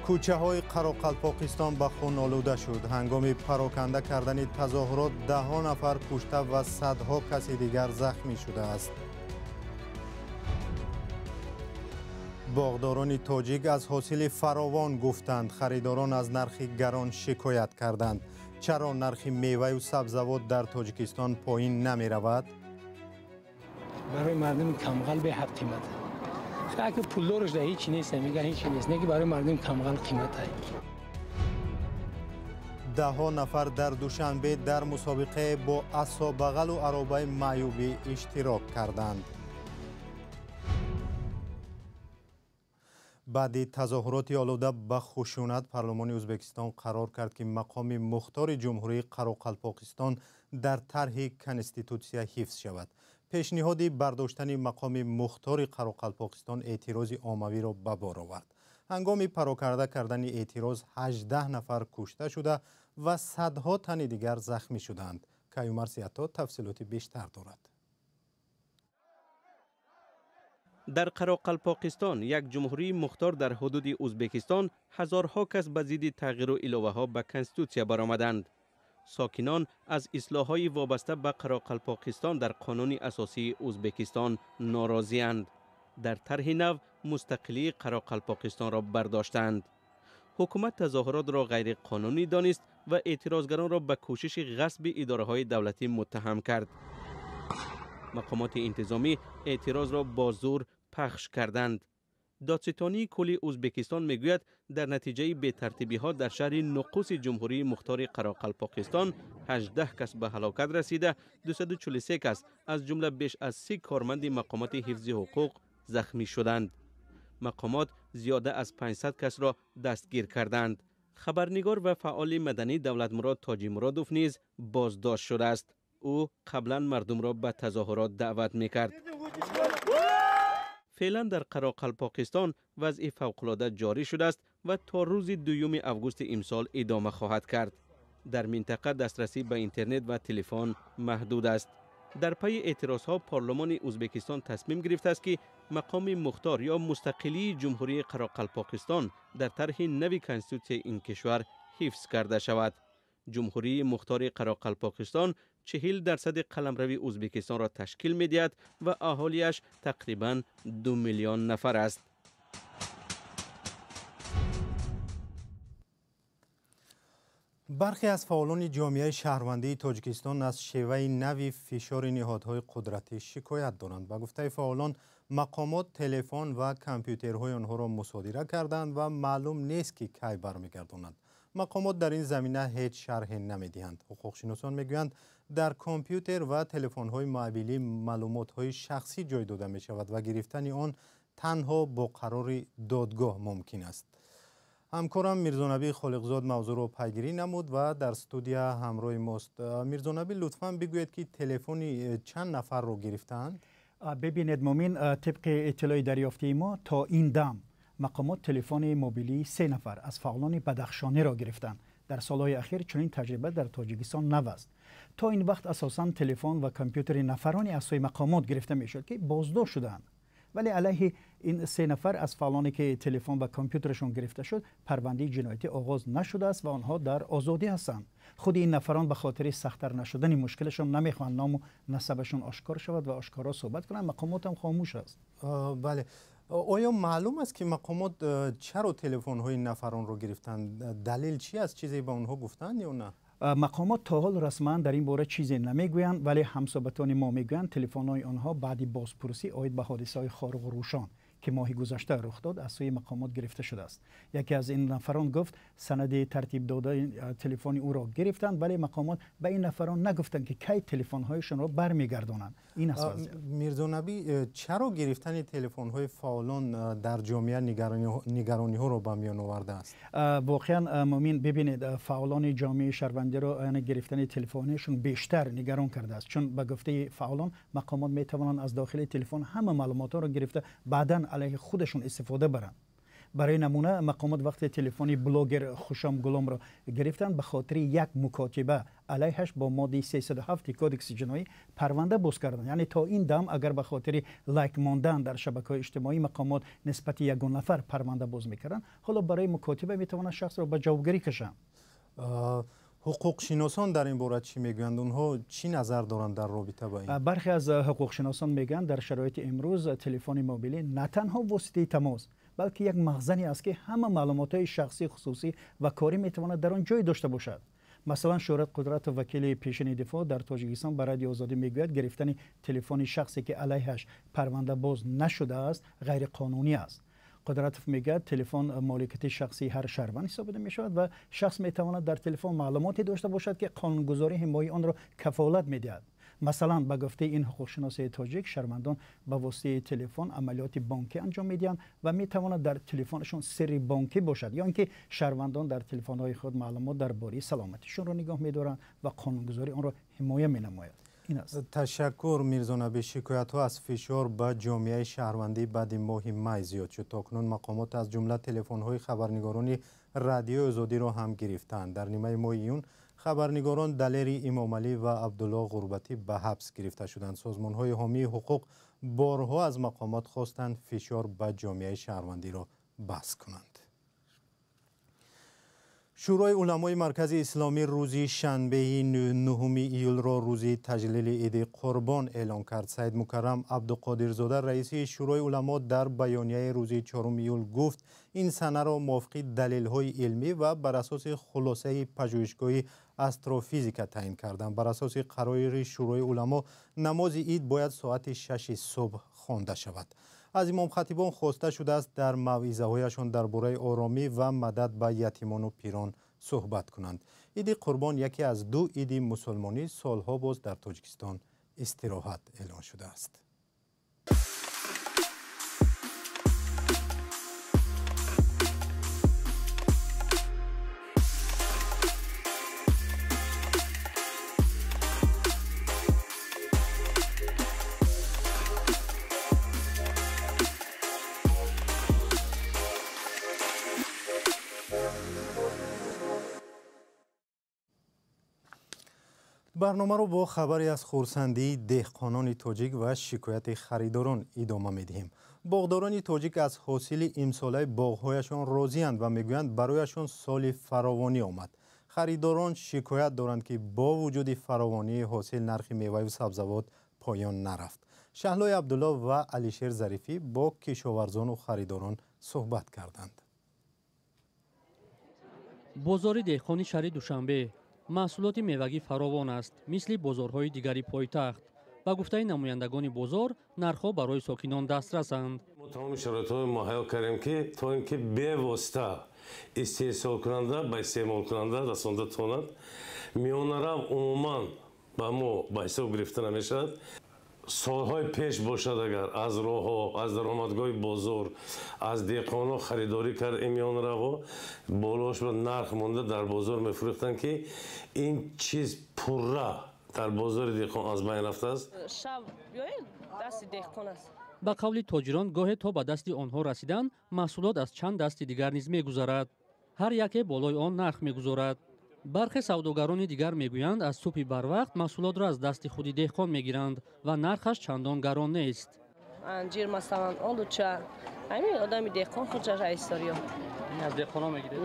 Кӯчаҳои Қароқалпоқистон ба хун олуда шуд. Ҳангоми пароканда кардани тазоҳурот даҳҳо нафар кушта ва садҳо каси дигар захмӣ шудааст. Боғдорони тоҷик аз ҳосили фаровон гуфтанд. Харидорон аз нархи гарон шикоят карданд. Чаро нархи меваю сабзавот дар Тоҷикистон поин намеравад? Барои мардуми камғал беҳад қимат. Аки пулдораш да ҳеч нест, меган ҳеч нест, неки барои мардуми камғал қимат ай. Даҳҳо нафар дар Душанбе дар мусобиқае бо асобағалу аробаи маъюбӣ иштирок карданд. Баъди тазоҳуроти олуда ба хушунат парлумони Ӯзбекистон қарор кард, ки мақоми мухтори ҷумҳурии Қароқалпоқистон дар тарҳи конститутсия ҳифз шавад. Пешниҳоди бардоштани мақоми мухтори Қароқалпоқистон эътирози оммавиро ба бор овард. Ҳангоми парокарда кардани эътироз 18 нафар кушта шуда ва садҳо тани дигар захмӣ шуданд. Каюмар Сиято тафсилоти бештар дорад. Дар Қароқалпоқистон, як ҷумҳурии мухтор дар ҳудуди Ӯзбекистон, ҳазорҳо кас ба зидди тағйиру иловаҳо ба конститутсия баромаданд. Сокинон аз ислоҳҳои вобаста ба Қароқалпоқистон дар қонуни асосии Ӯзбекистон норозианд. Дар тарҳи нав мустақилии Қароқалпоқистонро бардоштаанд. Ҳукумат тазоҳуротро ғайриқонунӣ донист ва эътирозгаронро ба кӯшиши ғасби идораҳои давлатӣ муттаҳам кард. Мақомоти интизомӣ эътирозро бо зур пахш карданд. Додситонии кулли Ӯзбекистон мегӯяд, дар натиҷаи бетартибиҳо дар шаҳри Нуқуси ҷумҳурии мухтори Қароқалпоқистон 18 кас ба ҳалокат расида, 243 кас аз ҷумла беш аз 30 корманди мақомоти ҳифзи ҳуқуқ захмӣ шуданд. Мақомот зиёда аз 500 касро дастгир карданд. Хабарнигор ва фаъоли маданӣ Давлатмурод Тоҷимуродов низ боздошт шудааст. Ӯ қаблан мардумро ба тазоҳурот даъват мекард. Феълан дар Қароқалпоқистон вазъи фавқулода ҷорӣ шудааст ва то рӯзи 2 августи имсол идома хоҳад кард. Дар минтақа дастрасӣ ба интернет ва телефон маҳдуд аст. Дар пайи эътирозҳо парлумони Ӯзбекистон тасмим гирифтааст, ки мақоми мухтор ё мустақилии ҷумҳурии Қароқалпоқистон дар тарҳи нави конститутсияи ин кишвар ҳифз карда шавад. Ҷумҳурии мухтори Қароқалпоқистон 40% қаламрави Ӯзбекистонро ташкил медиҳад ва аҳолиаш тақрибан 2 миллион нафар аст. Бархе аз фаъолони ҷомеаи шаҳрвандии Тоҷикистон аз шеваи нави фишори ниҳодҳои қудратӣ шикоят доранд. Ба гуфтаи фаъолон, мақомот телефон ва компютерҳои онҳоро мусодира карданд ва маълум нест, ки кай бармегардонанд. Мақомот дар ин замина ҳеҷ шарҳе намедиҳанд. Ҳуқуқшиносон мегӯянд, дар компютер ва телефонҳои мобилӣ маълумотҳои шахсӣ ҷой дода мешавад ва гирифтани он танҳо бо қарори додгоҳ мумкин аст. Ҳамкорам Мирзонабӣ Холиқзод мавзӯъро пайгирӣ намуд ва дар студия ҳамроҳи мост. Мирзонабӣ, лутфан бигӯед, ки телефони чанд нафарро гирифтаанд? Бибинед, Мумин, тибқи иттилои дарёфтии мо то ин дам мақомот телефони мобилии 3 нафар аз фаъолони бадахшониро гирифтанд. Дар солҳои ахир чунин таҷриба дар Тоҷикистон нав аст. То ин вақт асосан телефон ва компютери нафароне аз сӯи мақомот гирифта мешуд, ки боздошт шудаанд. Вале алайҳи ин 3 нафар аз фаъолоне ки телефон ва компютерашон гирифта шуд, парвандаи ҷиноятӣ оғоз нашудааст ва онҳо дар озодӣ ҳастанд. Худи ин нафарон ба хотири сахттар нашудани мушкилашон намехоҳанд ному насабашон ошкор шавад ва ошкоро суҳбат кунанд. Мақомот ҳам хомӯш аст. Бале. Оё маълум аст, ки мақомот чаро телефонҳои нафаронро гирифтанд? Далел чи аст? Чизе ба онҳо гуфтанд ё на? Мақомот то ҳол расман дар ин бора чизе намегӯянд, вале ҳамсӯҳбатони мо мегӯянд, телефонҳои онҳо баъди бозпурсӣ оид ба ҳодисаҳои Хоруғрӯшон, ки моҳи гузашта рух дод, аз сӯи мақомот гирифта шудааст. Яке аз ин нафарон гуфт, санади тартиб додаи телефони ӯро гирифтанд, вале мақомот ба ин нафарон нагуфтанд, ки кай телефонҳояшонро бармегардонанд. Ин аст вазъият. Мирзонабӣ, чаро гирифтани телефонҳои фаъолон дар ҷомеа нигарониҳоро ба миён овардааст? Воқеан, Мумин, бибинед, фаъолони ҷомеаи шаҳрвандиро яъне гирифтани телефонҳояшон бештар нигарон кардааст, чун ба гуфтаи фаъолон мақомот метавонанд аз дохили телефон ҳама маълумотҳоро гирифта баъдан алайҳи худашон истифода баранд. Барои намуна, мақомот вақте телефони блогер Хушом Гуломро гирифтанд, ба хотири як мукотиба алайҳаш бо моддаи 307 кодекси ҷиноӣ парванда боз карданд. Яъне то ин дам агар ба хотири лайк мондан дар шабакаҳои иҷтимоӣ мақомот нисбати ягон нафар парванда боз мекарданд, ҳоло барои мукотиба метавонанд шахсро ба ҷавобгарӣ кашанд. Ҳуқуқшиносон дар ин бора чӣ мегӯянд? Онҳо чӣ назар доранд дар робита ба ин? Бархе аз ҳуқуқшиносон мегӯянд, дар шароити имрӯз телефони мобилӣ на танҳо воситаи тамос, балки як махзане аст, ки ҳама маълумотҳои шахсӣ, хусусӣ ва корӣ метавонад дар он ҷой дошта бошад. Масалан, Шӯҳрат Қудратов, вакили пешини дифоъ дар Тоҷикистон, ба Радиои Озодӣ мегӯяд, гирифтани телефони шахсе, ки алайҳаш парванда боз нашудааст, ғайриқонунӣ аст. Қудратов мегӯяд, телефон моликияти шахсии ҳар шаҳрванд ҳисобида мешавад ва шахс метавонад дар телефон маълумоте дошта бошад, ки қонунгузорӣ ҳимояи онро кафолат медиҳад. Масалан, ба гуфтаи ин ҳуқуқшиноси тоҷик, шаҳрвандон ба воситаи телефон амалиёти бонкӣ анҷом медиҳанд ва метавонад дар телефонашон сирри бонкӣ бошад, ё ин ки шаҳрвандон дар телефонҳои худ маълумот дар бораи саломатишонро нигоҳ медоранд ва қонунгузорӣ онро ҳимоя менамояд. Ташаккур, Мирзонаби. Шикоятҳо аз фишор ба ҷомеаи шаҳрвандӣ баъди моҳи май зиёд шуд. То кунун мақомот аз ҷумла телефонҳои хабарнигорони Радиои Озодиро ҳам гирифтаанд. Дар нимаи моҳи июн хабарнигорон Далери Имомалӣ ва Абдулло Ғурбатӣ ба ҳабс гирифта шуданд. Созмонҳои ҳомии ҳуқуқ борҳо аз мақомот хостанд фишор ба ҷомеаи шаҳрвандиро бас кунанд. Шӯрои уламои Маркази Исломӣ рӯзи шанбеи 9 июлро рӯзи таҷлили Иди Қурбон эълон кард. Саид Мукаррам Абдуқодирзода, раиси Шӯрои уламо, дар баёнияи рӯзи 4 июл гуфт, ин санаро мувофиқи далелҳои илмӣ ва бар асоси хулосаи пажӯҳишгоҳи астрофизика таъин карданд. Бар асоси қарори Шӯрои уламо, намози ид бояд соати 6 субҳ хонда шавад. Аз имомхатибон хоста шудааст дар мавъизаҳояшон дар бораи оромӣ ва мадад ба ятимону пирон суҳбат кунанд. Иди Қурбон яке аз ду иди мусулмонӣ солҳо боз дар Тоҷикистон истироҳат эълон шудааст. Барномаро бо хабаре аз хурсандии деҳқонони тоҷик ва шикояти харидорон идома медиҳем. Боғдорони тоҷик аз ҳосили имсолаи боғҳояшон розианд ва мегӯянд, барояшон соли фаровонӣ омад. Харидорон шикоят доранд, ки бо вуҷуди фаровонии ҳосил нархи меваю сабзавот поён нарафт. Шаҳлои Абдулло ва Алишер Зарифӣ бо кишоварзону харидорон суҳбат карданд. Бозори деҳқони шаҳри Душанбе маҳсулоти мевагӣ фаровон аст, мисли бозорҳои дигари пойтахт. Ба гуфтаи намояндагони бозор, нархҳо барои сокинон дастрасанд. Мо тамоми шароитҳоро муҳайё кардем, ки то ин ки бевосита истеҳсолкунанда ба истеъмолкунанда расонда тавонад. Миёнарав умуман ба мо ба ҳисоб гирифта намешавад. Солҳои пеш бошад, агар аз роҳҳо, аз даромадгоҳи бозор, аз деҳқонҳо харидорӣ кард, ин миёнаравҳо болош ба нарх монда дар бозор мефурӯхтанд, ки ин чиз пурра дар бозори деҳқон аз байн рафтааст. Шаб биёед, дасти деҳқон аст. Ба қавли тоҷирон, гоҳе то ба дасти онҳо расидан маҳсулот аз чанд дасти дигар низ мегузарад. Ҳар яке болои он нарх мегузорад. Бархе савдогарони дигар мегӯянд, аз субҳи барвақт маҳсулотро аз дасти худи деҳқон мегиранд ва нархаш чандон гарон нест. Анҷир, масалан, олуча, ҳамин одами деҳқон худаш айсториё. Аз деҳқонҳо мегиред?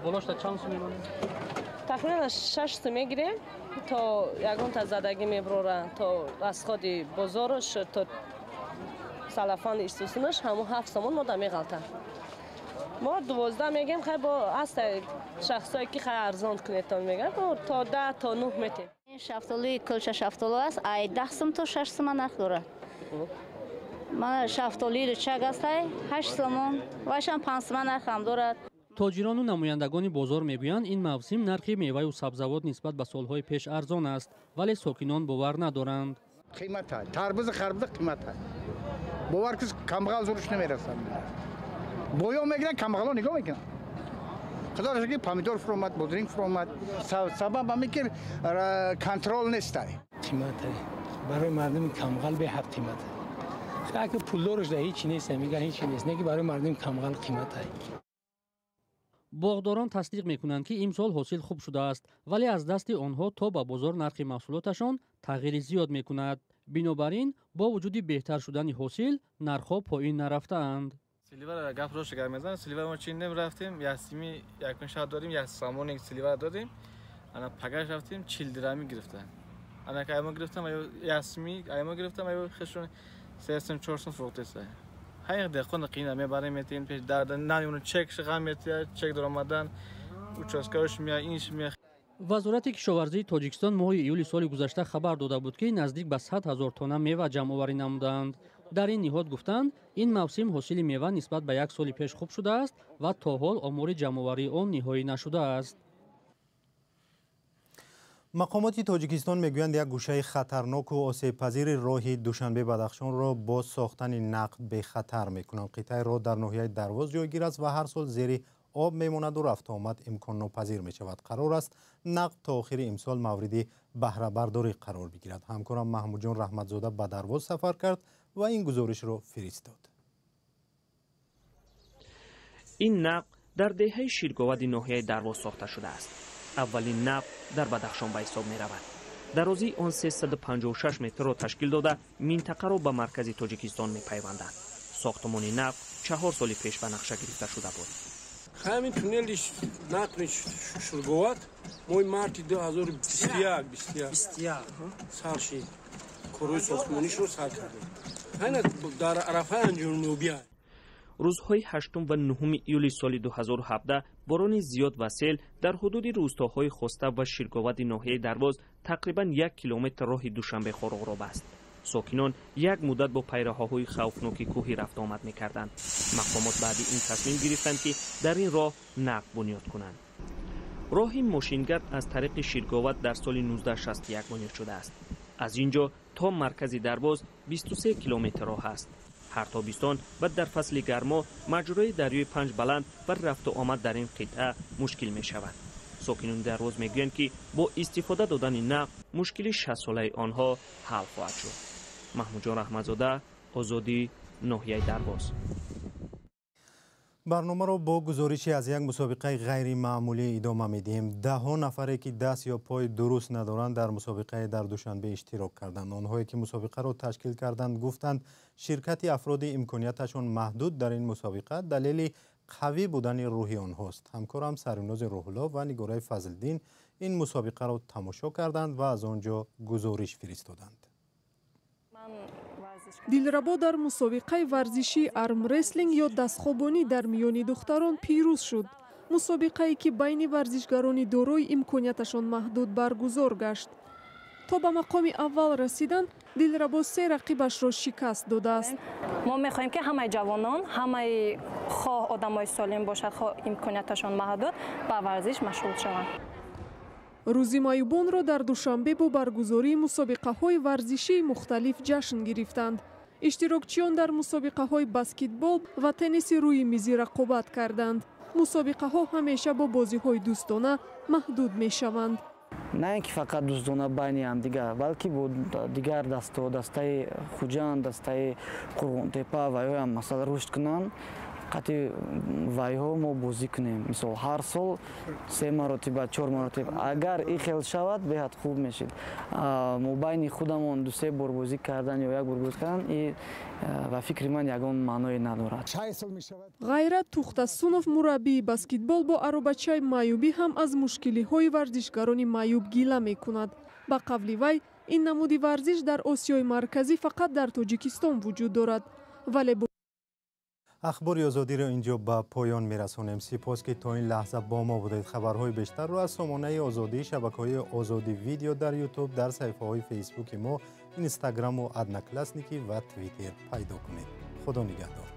Болошта чанд сум мемонед? Тахминан 6 сум мегирем, то ягонта задагӣ меброра, то расходи бозорош, то салафани истусунаш ҳамун 7 сомон мода меғалтад. Мо 12 мегем, хай бо аста шахсое ки хай арзон кунетон мегӯянд, то 10 то 9 метем. Ин шафтолуи кулча шафтолу аст, ай 10 сум то 6 сума нарх дорад. Мана шафтолуи лучак аст, ай 8 сомон, вайшам 5 сума нарх ҳам дорад. Тоҷирону намояндагони бозор мегӯянд, ин мавсим нархи меваю сабзавот нисбат ба солҳои пеш арзон аст, вале сокинон бовар надоранд. Қимат ай, тарбузу харбуза қимат ай. Бовар кис камбағал зуриш намерасад. Боё мегиранд, камбағало нигоҳ мекунанд. Худо ро шукр, помидор фуромад, бодринг фуромад. Сабаб ҳамин ки контрол нест ай. Қимат ай. Барои мардуми камбағал беҳад қимат ай. Аки пулдораш да ҳеҷ нест, мегӯянд ҳеҷ нест, не ки барои мардум камғал қимат аст. Боғдорон тасдиқ мекунанд, ки имсол ҳосил хуб шудааст, вале аз дасти онҳо то ба бозор нархи маҳсулоташон тағйири зиёд мекунад. Бинобар ин, бо вуҷуди беҳтар шудани ҳосил, нархҳо поин нарафтаанд. Сливара гап рост гап мезанам, сливара мо чиндем, рафтем, ясими якун шаҳр додем, як самони сливара додем, ана пагаш рафтем, 40 дирами гирифтан. Ана ки аймо гирифтам, ясми аймо гирифтам, аю хешон 3 4 фурӯхтеса. Ҳайқ деҳқон қийна мебарем, метем пеш дарда намеону чек шиға метия, чек даромадан, участкааш мея, инш мея. Вазорати кишоварзии Тоҷикистон моҳи июли соли гузашта хабар дода буд, ки наздик ба 100 000 тонна мева ҷамъоварӣ намуданд. Дар ин ниҳод гуфтанд, ин мавсим ҳосили мева нисбат ба як соли пеш хуб шудааст ва то ҳол омори ҷамъоварии он ниҳоӣ нашудааст. Мақомоти Тоҷикистон мегӯянд, як гӯшаи хатарноку осебпазири роҳи Душанбе-Бадахшонро бо сохтани нақб бехатар мекунанд. Қитъаи роҳ дар ноҳияи Дарвоз ҷойгир аст ва ҳар сол зери об мемонаду рафтуомад имконнопазир мешавад. Қарор аст нақб то охири имсол мавриди баҳрабардорӣ қарор бигирад. Ҳамкорам Маҳмудҷон Раҳматзода ба Дарвоз сафар кард ва ин гузоришро фиристод. Ин нақб дар деҳаи Ширговади ноҳияи Дарвоз сохта шудааст. Аввалин нақб дар Бадахшон ба ҳисоб меравад. Дарозии он 356 метрро ташкил дода, минтақаро ба маркази Тоҷикистон мепайвандад. Сохтмони нақб 4 соли пеш ба нақша гирифта шуда буд. Ҳамин туннели нақби Ширговад моҳи марти 2021 сар шид. Корҳои сохтмонишро сар кардем. Ҳайна дар арафаи анҷомёбӣ. Рӯзҳои 8 ва 9 июли соли 2017 борони зиёд ва сел дар ҳудуди рӯстоҳои Хоста ва Ширговади ноҳияи Дарвоз тақрибан 1 километр роҳи Душанбе-Хоруғро баст. Сокинон як муддат бо пайраҳаҳои хавфноки кӯҳӣ рафтуомад мекарданд. Мақомот баъди ин тасмим гирифтанд, ки дар ин роҳ нақб бунёд кунанд. Роҳи мошингард аз тариқи Ширговад дар соли 1961 бунёд шудааст. Аз ин ҷо то маркази Дарвоз 23 километр роҳ аст. Ҳар тобистон ва дар фасли гармо маҷрои дарёи Панҷ баланд ва рафту омад дар ин қитъа мушкил мешавад. Сокинони Дарвоз мегӯянд, ки бо истифода додани нақб мушкили 60-солаи онҳо ҳал хоҳад шуд. Маҳмудҷон Раҳматзода, Озодӣ, ноҳияи Дарвоз. Барномаро бо гузориши аз як мусобиқаи ғайримаъмулӣ идома медиҳем. Даҳҳо нафаре, ки даст ё пой дуруст надоранд, дар мусобиқае дар Душанбе иштирок карданд. Онҳое, ки мусобиқаро ташкил карданд, гуфтанд, ширкати афроди имконияташон маҳдуд дар ин мусобиқа далели қавӣ будани рӯҳи онҳост. Ҳамкорам Сарвинози Рӯҳулло ва Нигораи Фазлиддин ин мусобиқаро тамошо карданд ва аз он ҷо гузориш фиристоданд. Дилрабо дар мусобиқаи варзишии армреслинг ё дастхобонӣ дар миёни духтарон пирӯз шуд. Мусобиқае, ки байни варзишгарони дорои имконияташон маҳдуд баргузор гашт. То ба мақоми аввал расидан, Дилрабо 3 рақибашро шикаст додааст. Мо мехоҳем, ки ҳамаи ҷавонон, ҳамаи хоҳ одамои солим бошад, хоҳ имконияташон маҳдуд, ба варзиш машғул шаванд. Рӯзи маъюбонро дар Душанбе бо баргузории мусобиқаҳои варзишии мухталиф ҷашн гирифтанд. Иштирокчиён дар мусобиқаҳои баскетбол ва тенниси рӯи мизӣ рақобат карданд. Мусобиқаҳо ҳамеша бо бозиҳои дӯстона маҳдуд мешаванд. На ин ки фақат дӯстона байни ҳамдигар, балки бо дигар дастҳо, дастаи Хуҷанд, дастаи Қурғонтепа ва ёам масалан рушд кунанд, қати вайҳо мо бозӣ кунем. Мисол, ҳар сол 3 маротиба, 4 маротиба. Агар ин хел шавад, беҳад хуб мешид. Мо байни худамон 2-3 бор бозӣ кардан ё як бор бозӣ кардан, и ба фикри ман ягон маъное надорад. Ғайрат Тухтасунов, мураббии баскетбол бо аробачаи маъюбӣ, ҳам аз мушкилиҳои варзишгарони маъюб гила мекунад. Ба қавли вай, ин намуди варзиш дар Осиёи Марказӣ фақат дар Тоҷикистон вуҷуд дорад. Вале Ахбори Озодиро инҷо ба поён мерасонем. Сипос, ки то ин лаҳза бо мо будед. Хабарҳои бештарро аз сомонаи Озодӣ, шабакаҳои Озодӣ видео дар Ютуб, дар саҳифаҳои Фейсбуки мо, Инстаграму Одноклассники ва Твиттер пайдо кунед. Худо нигаҳдор.